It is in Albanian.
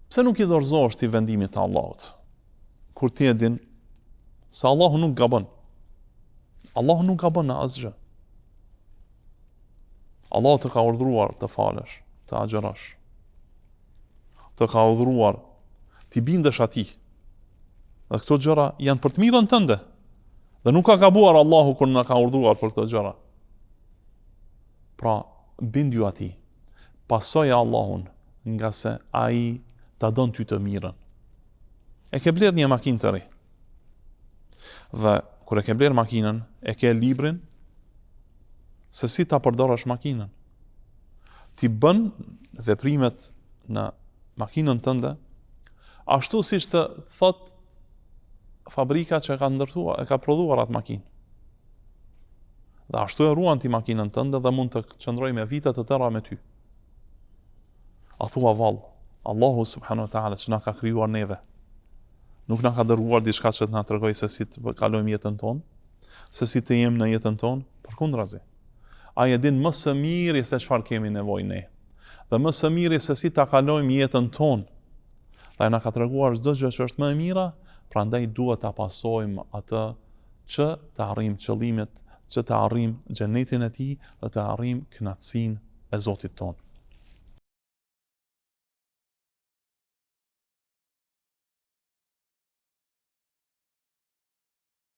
Pse nuk i dorëzohesh ti vendimit të Allahut? Kur ti e din se Allahu nuk gabon. Allahu nuk gabon në asgjë. Allahu të ka urdhëruar të falësh, të agjërosh. Të ka urdhëruar t'i bindesh atij. Dhe këto gjëra janë për të mirën tënde. Dhe nuk ka gabuar Allahu kur na ka urdhëruar për këto gjëra. Pra, bindju atij. Pasoje Allahun, ngase ai ta don ty të mirën. E ke blerë një makinë të re. Dhe kur e ke blerë makinën, e ke librin se si ta përdorësh makinën. Ti bën veprimet në makinën tënde ashtu siç të thotë fabrika që e ka ndërtuar, e ka prodhuar atë makinë. Dhe ashtu e ruan ti makinën tënde dhe mund të qëndrojë me vite të tëra me ty. A thua vallë, Allahu subhanahu wa taala që na ka krijuar neve, nuk na ka dërguar diçka që të na tregojë se si të kalojmë jetën tonë, se si të jemi në jetën tonë, përkundrazi. Ai e din më së miri se çfarë kemi nevojë ne. Dhe më së miri se si ta kalojmë jetën tonë. Dhe ai na ka treguar çdo gjë që është më e mira, prandaj duhet ta pasojmë atë që të arrijmë qëllimet, që të arrijmë xhenetin e tij dhe të arrijmë kënaqësinë e Zotit tonë.